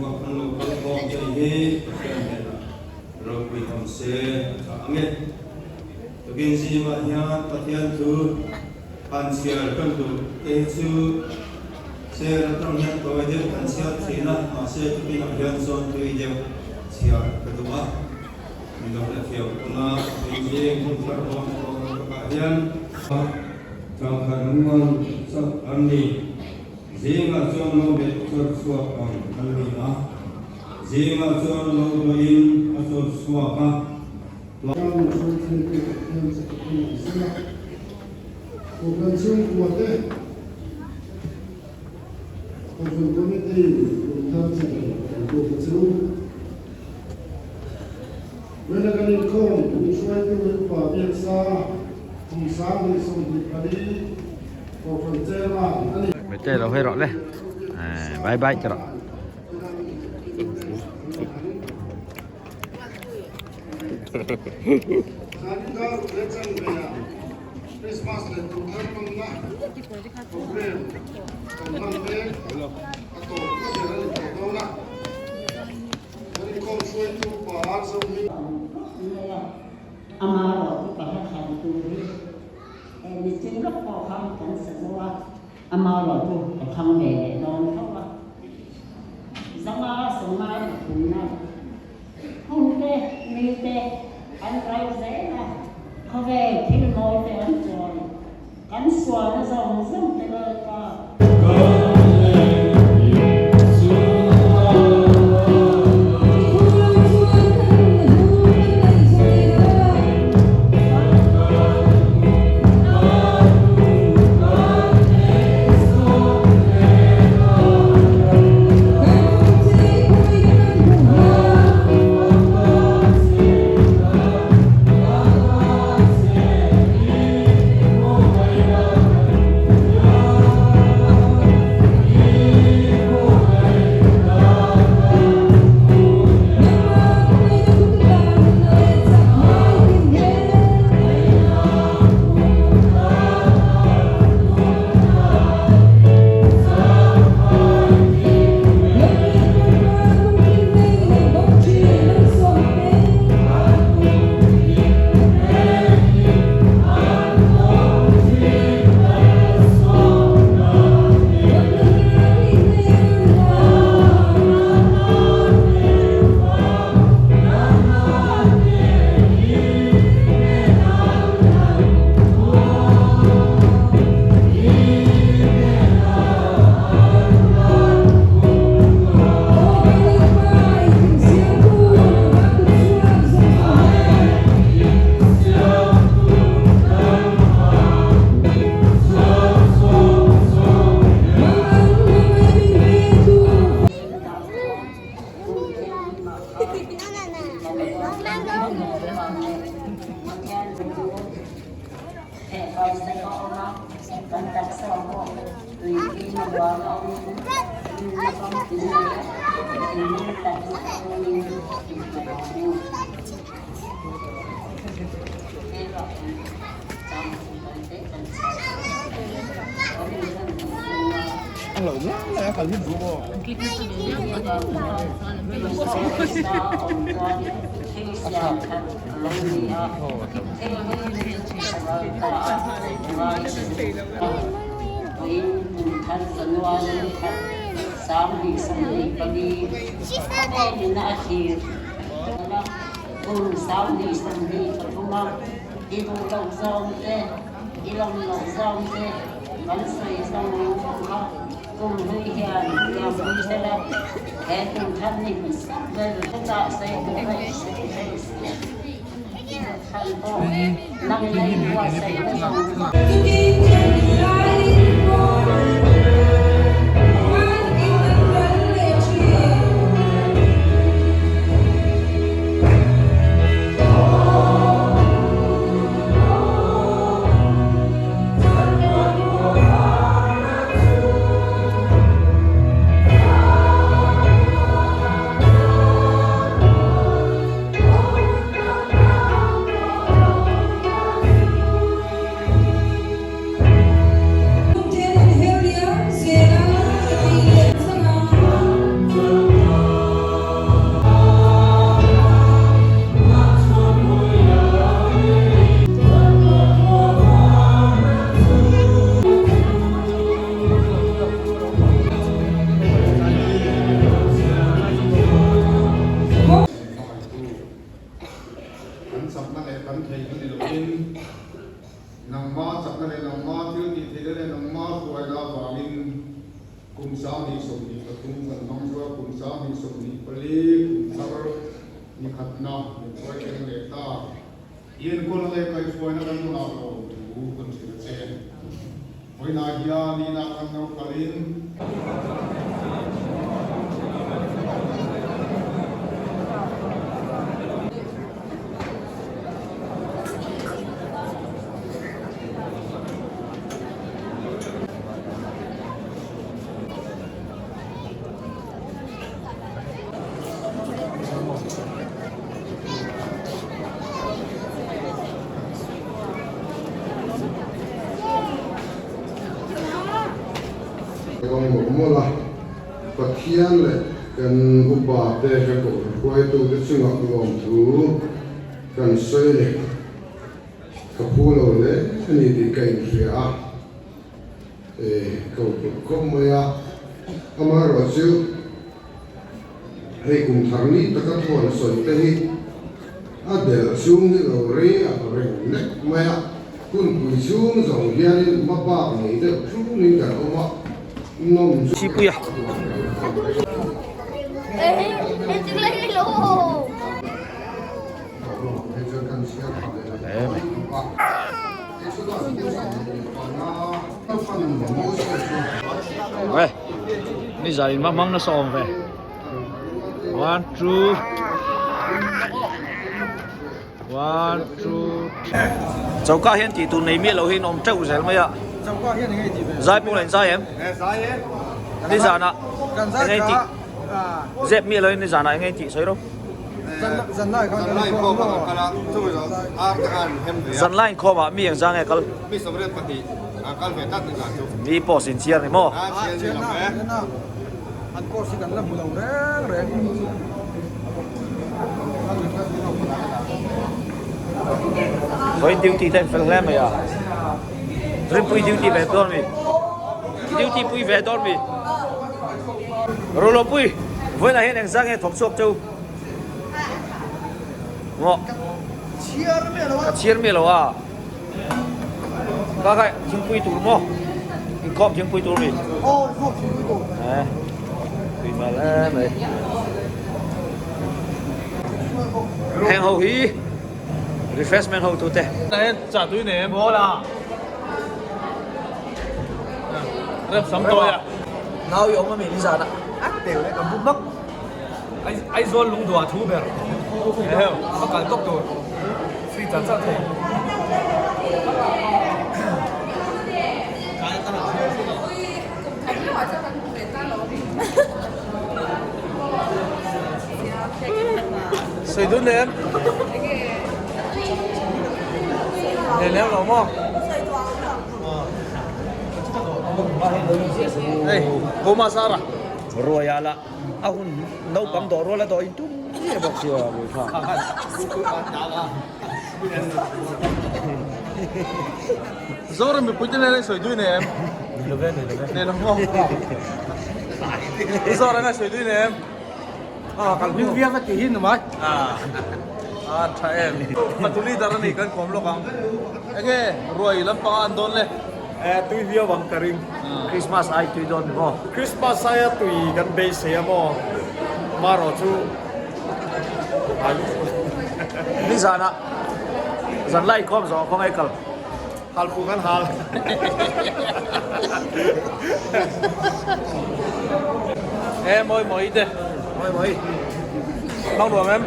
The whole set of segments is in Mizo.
chhungah kan lo kal khawm thei hi Pathian hnenah ropui awm se a tha ang e. Tukin zingah hian Pathian thu han chhiar kan duh te hi chu chair atang hian tawi deuh kan chhiar thin a, mahse tukinah hian chuan tui deuh chhiar ka duh a. Min lo hrethiam tuna tukin zing hun thar awm tawh takah hian changkhat mual chauh an ni. Zingah chuan lo bet chawr chhuak ang an ni a, zingah chuan lo dawhin a chawr chhuak a. Ram hruaithlengtu Pathian chu Pathian ang zela Kohhran chhungkua te, Kohhran Committee Kumthar chibai kan puk a chu. Vena kan inkhawm kum hruaitu Upa Biaksa kum 2024 Kohhran Chairman a ni. Mete lo hei rawh le. Bye bye cho rawh. Christmas leh Kumthar hmanna programme kan hman mek a tawp na ber a ni tawh dawn a. Kan inkhawm hruaitu Pa Zohming. Ama erawh chu ka hla thlan tur hi mitin lawk pawh kha kan sa zo a, ama erawh chu ka thlang ve leh dawn tho a. Zanga sawma pathumna hun te, mi te an ral zel a, khawvel thil mawi te an chawi, kan sualna zawng zawng te Lalpa. 2023 kan hmang zo a, kum 2024 kum thar ni khatna min hruai keng leh ta. I enkawlna leh kaihhruaina kan nunah lawm thu kan hrilh a che. Vawiinah hian inah kan lo kalin. Kawng mawlh mawlh a, Pathian leh kan upa te kan kohhran hruaitute chungah lawmthu kan sawi leh ka phu lo hle a ni tih ka inhria a, ka upawt khawp mai a, amaherawhchu hei kum thar ni taka thuan sawi te hi a delh chhung hi lo rei a reng nek mai a, hunpui chhung zawng hianin hmabak nei deuh thungin kan awm a, nawm chu Chhipuia. Hey, ni zan in mang nasa awm ve. One, two. One, two. Choka hian tih tur nei miah lo hi an awm teuh zel mai a. Choka hian enge tih ve? Zai pawh la in zai em? Zai e. Ni zanah Kan zai enge tih? Zep miah lo in ni zanah enge tih sawi ro? Zanlai khan kan inkhawm a. Zanlai inkhawm ah mi engzah nge kal? Mi 22 a kal ve tlat ni zan chu. Mi post in chiar ni maw? A chiar ni lo e. An course hi kan la hmu lo reng reng. Vawiin duty te an fel hle mai a. Rinpui duty ve dawn mi. Duty pui ve dawn mi. Rulopui vawiinah hian engzah nge thawk chhuak cheu? Maw? Ka chhiar miah lo a. Ka kai thingpui tur maw? Inkhawm thingpui tur mi. Aw, inkhawm thingpui tur. Eh. Tui mal em mai. Heng ho hi refreshment ho tu te. Chah tui nei em? Bola. Rem sam tawi a. Nau i awm a mi ni zan a. A tel e ka bu mak. Aizawl lungduah thu ber. Eheu, a kal tawp tur. Free char char thei. Sawi dun em? Nei lem lo maw? Hei, Goma Sara. Ruaia lah a hun naupang dawh rual a dawh in tum nge bawk sia Bawipa. Zoram mipui te nen a sawi dui nei em? Nei lo ve, nei lo ve. Nei lo maw? Zoram a sawi dui nei em? Ah, kal hming viau a tih hi ni mai. Ah, ah tha em. Fatu leader a ni kan kawm lawk ang. Enge ruai lampanga an dawn le? Eh, tui viau ang ka ring. Christmas ai tui dawn ni maw? Christmas aia tui kan beisei a maw? Marawh chu ai. Nizanah zanlai inkhawm zawh kawng ei kal. Halpuh kan hal. Eh, mawi mawi te. Mawi mawi. Mang nuam em?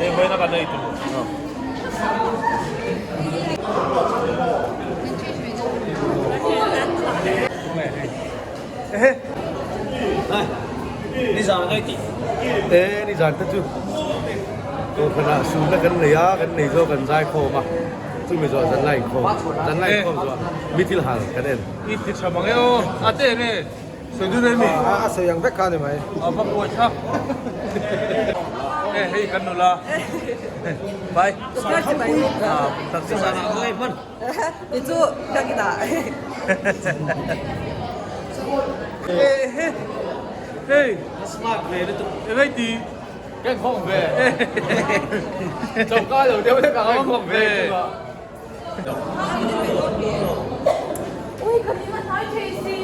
Hei vawiin a kan ei tur. Nizan ngai tih. E nizan te chu kohhranah sunna kan nei a, kan nei zawk kan zai khawm a, chumi zawh zan la inkhawm, zan la inkhawm zawh mi thil hal kan en. I ti tha mang e aw, a te nge sawi dun em mi? A sawi ang vek kha ni mai. A va buai thlak. E hei kan nula. Bye. Nizan ah ngai hman. Ni chu ka ki dah. Hey, Smart ve lutuk. Engei ti? Ka inkhawm ve. Choka lo deuh hlek ang a inkhawm ve. Ui ka ning a hnai thei si.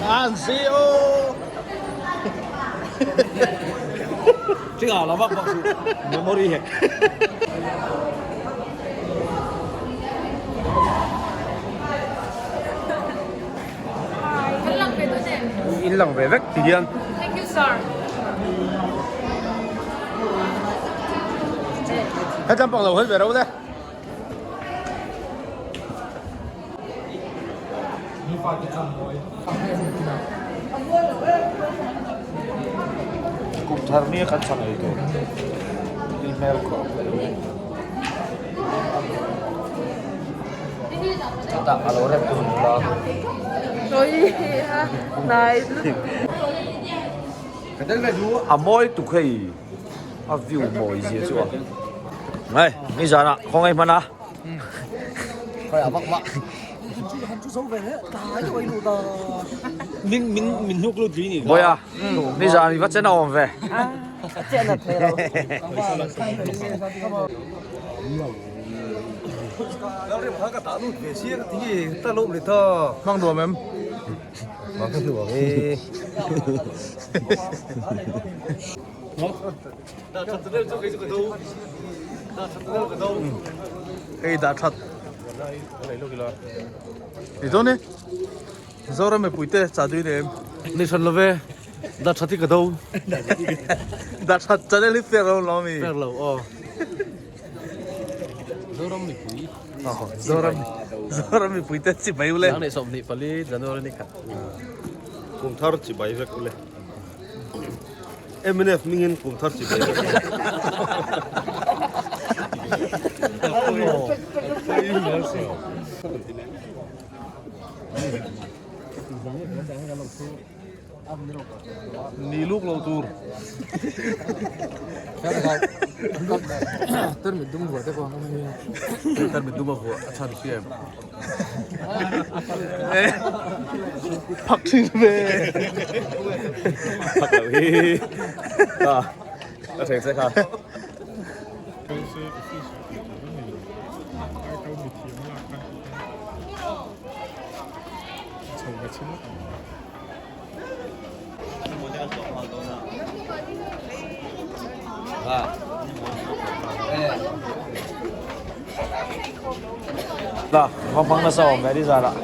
An si o. Chingah lo vak vak su memory hek. Kan lang ve dawn em? In lang ve vek ti hian. Thank you sir. Hetlam pang lo hawi ve ro le. Kum thar nia kan chhang ei tur tui hmel khawp mai. Chutah a lo rem tur nula. A mawi tuk hei a view mawi zia chu a. Hei nizan ah khawngaih hman a. Bawiha nizan i va chen a awm ve. Hei dah that ni dawn e Zoram mipui te chah dui nei em ni hran love dah that hi ka do dah that channel hi fair lo lo mi fair lo aw Zoram mipui Zoram Zoram mipui te chi bai ule ni 24 January ni khat kum thar chi bai vek ule Mnf hmingin kum thar chi bai vek Ni luk lo tur. Tarmit dum vuah te pawh an awm ania. Tarmit dum a vuah a chhan hriam. Phak thin ve. Phak lo hi. A a theng che kha. La, hmang hmang nasa awm ve ni zan ah.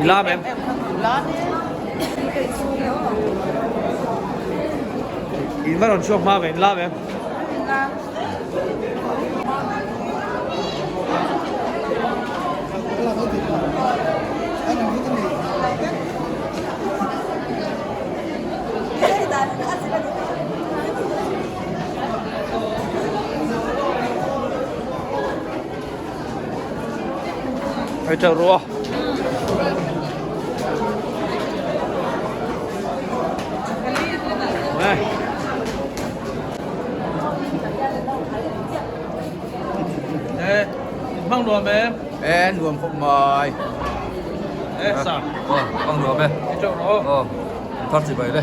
Lam em? In va rawn chhuak hma ve, in lam em? Hei teuh ru a. Này. Ê, mang nuam em. Ê, nuam khawp mai. Ê, sao? Ờ, mang nuam e. Ê, chậu rồi. Ờ, thar chi bai le.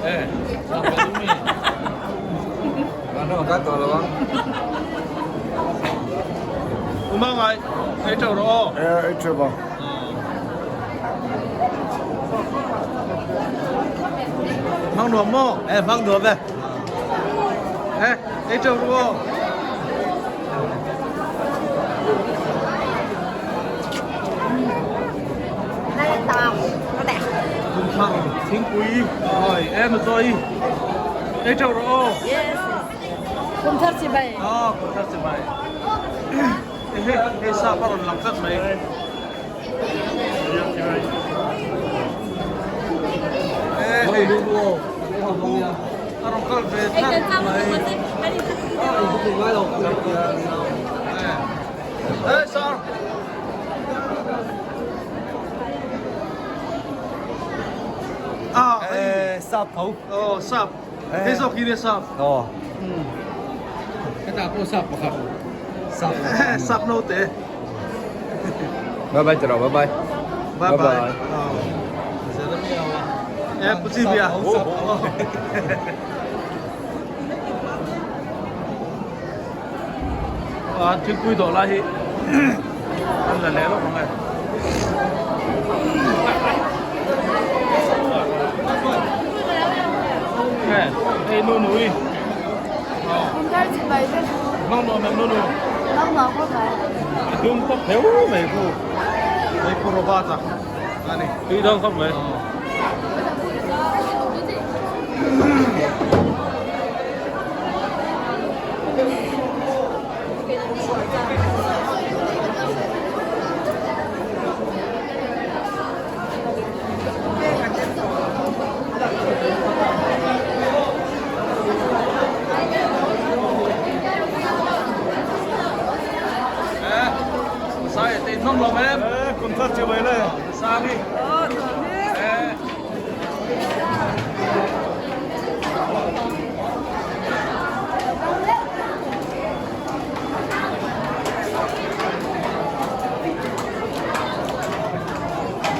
Ê, sao cái đúng mi? Kan ram kan tawh lo ang. Uma ngai, ê chậu rồi. Ê, ei teuh ba. Mang nuam maw? Ê, mang nuam e. Ê, ei teuh ru. Thingpui, oi, em rồi. Ei teuh rawh aw. Yes. Kum thar chibai. Aw kum thar chibai. Ehe hei sap a rawn lang tlat mai. Hei a rawn kal ve tlat mai. Hey sir. Ah, Eh, sap tho. Oh, sap. Hei zawk hi nia sap. Oh. Hetah pawh sap pakhat. Sap. Sap naute. Bye bye tiraw, bye bye. Bye bye. Eh, puchi bia. Ah, thilpui dawh lai hi an la leh lawk ang e. Hei nu nui. Nong nuam em nu nu. Nong nuam khawp mai. A dum tawp heu mai khu. Hei pu Robert a ani. Tui dawn khawp mai. Sai te nong lo em. Kum thar chibai le. Sangi.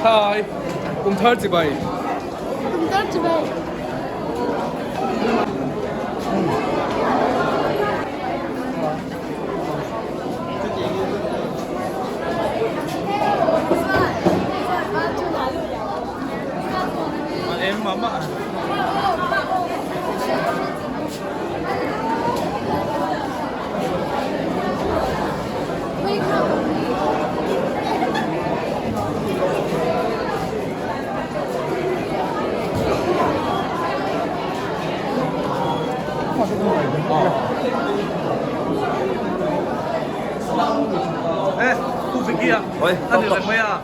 Hi, kum thar chibai. Kum thar chibai. Em mama. Ê, Pu Vicky à? Ôi, Anh được mấy à?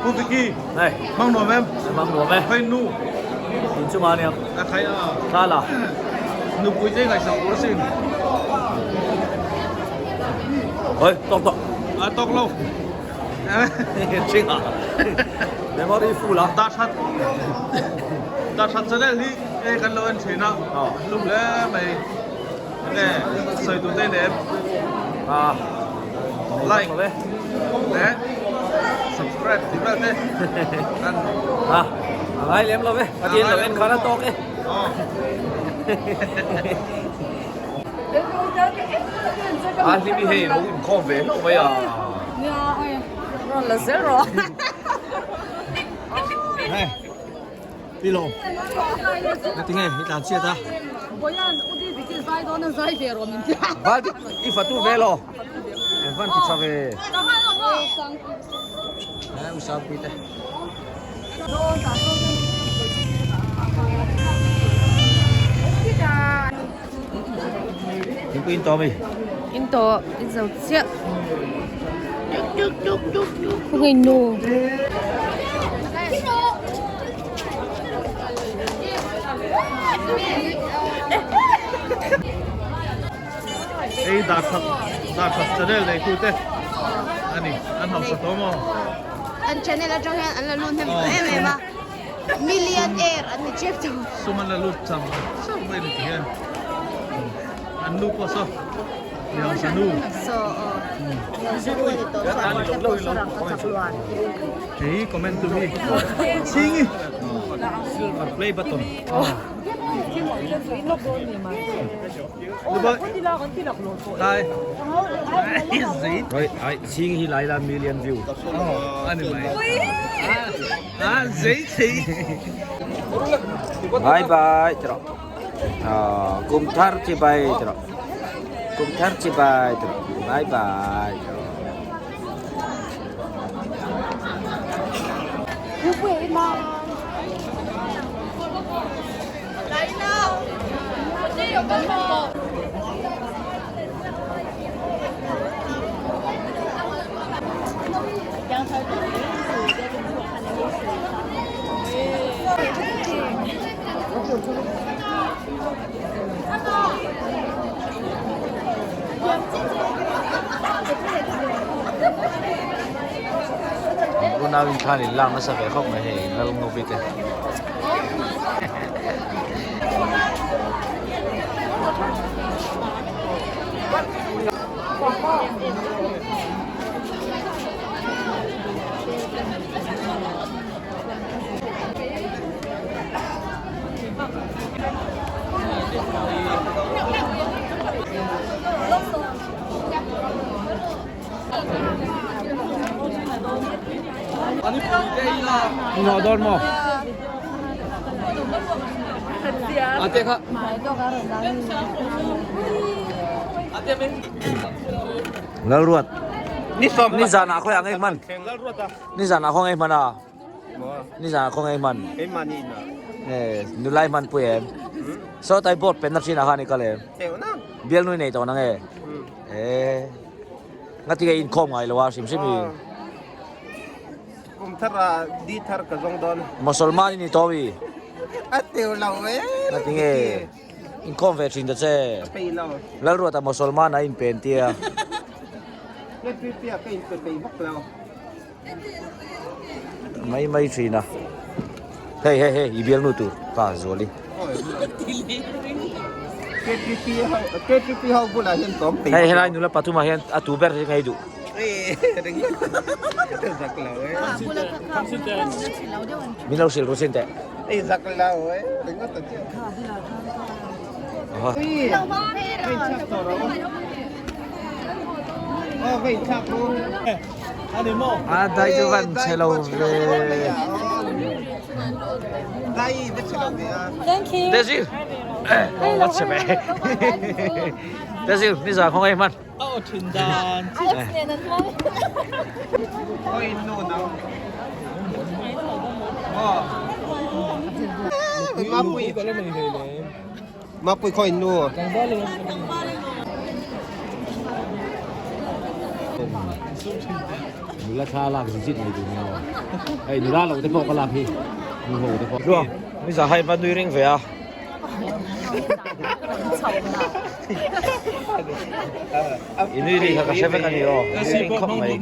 Pu Vicky, Này, mang nuam em. Mang nuam em. Khơi nu. In chu ma niang. À khai à. Tha la. Nu pui te ngai sang ur sin. Ôi, tawk tawk. À tawk lo. Ching à. Memory full à. Ta that. Ta that channel hi e kan lo en thin a. Lum le mai. Nge sawi tur te nem. À. Like leh subscribe tih vel te kan. À, a ngai lem lo ve. A tin lo en khan a tawk e. A hlim hi hei lo inkhawm ve hlauh mai a. Nia, rawn la zel rawh. Hei, pi lo. Ngatinge i tlan chhiat a? Boyan, u di diki zai dawn a zai ve rawh min tia. Val i fatu ve lo. Van ti tha ve. Hei, u Sangpui te. Thingpui in tawh mi? In tawh, in zo chiah. Khawngei nu. Hei darkhat darkhat channel nei tu te ani an hausa tawh maw? An channel atang hian an la lut hnem tawh em em a millionaire an ni chep tawh. Sum an la lut cham cham mai ni ti hian an nu pawh saw mi hausa nu. Saw aw mi hausa nu a ni tawh saw a kawr te pawh saw rang ka chak luan. Hei comment tu mi ching i silver play button. Rồi, ai ching hi lai la million view. Ani mai. A zei thei. Bye bye tiro. Kum thar chi bai tiro. Kum thar chi bai tiro. Bye bye. Unau in khan in lak nasa ve khawp mai hei lal ngovi te. Ngawh dawn maw? Ate kha. Lalruat. Ni som ni zan ah khoi ang ei hman. Ni zan ah khaw ngei hman a. Ni zan ah khaw ngei hman. Eh nulai hman pui em. Saw tai board pen na thin ah khan i kal em. Bial nui nei tawh nang e. Eh ngati nge inkhawm ngai lo a hrim hrim i. Kum thar ah di thar ka zawng dawn. Mosolman i ni tawh i. A teu lo e. Ngati nge inkhawm ve thin ta che. Ka pei lo. Lalruata Mosolman a inpen tia. Nge pi pi ah ka inpe pei vak lo. Mai mai thin a. Hei hei hei i bialnu tur ka Zuali. KTP ho KTP ho bulah hian ka awm pei. Hei helai nula pathum ah hian a tu ber hi ngei duh. Zak lo e. Min lo hrilh ru sin teh. Ei zak lo e. Ringawt a chiah. A dai chu van chhe lo ve. Dezir. Wat chhe ve. Dezir ni za khong ei man. Mapui khaw in nu. Nula thla lak zit zit mai tur nia aw. Hei nula lo te pawh ka lak hi. Nu ho te pawh. Tluang, ni za hai va nui ring ve a. I nui ri kha ka hre vek a ni aw. Nui ring khawp mai.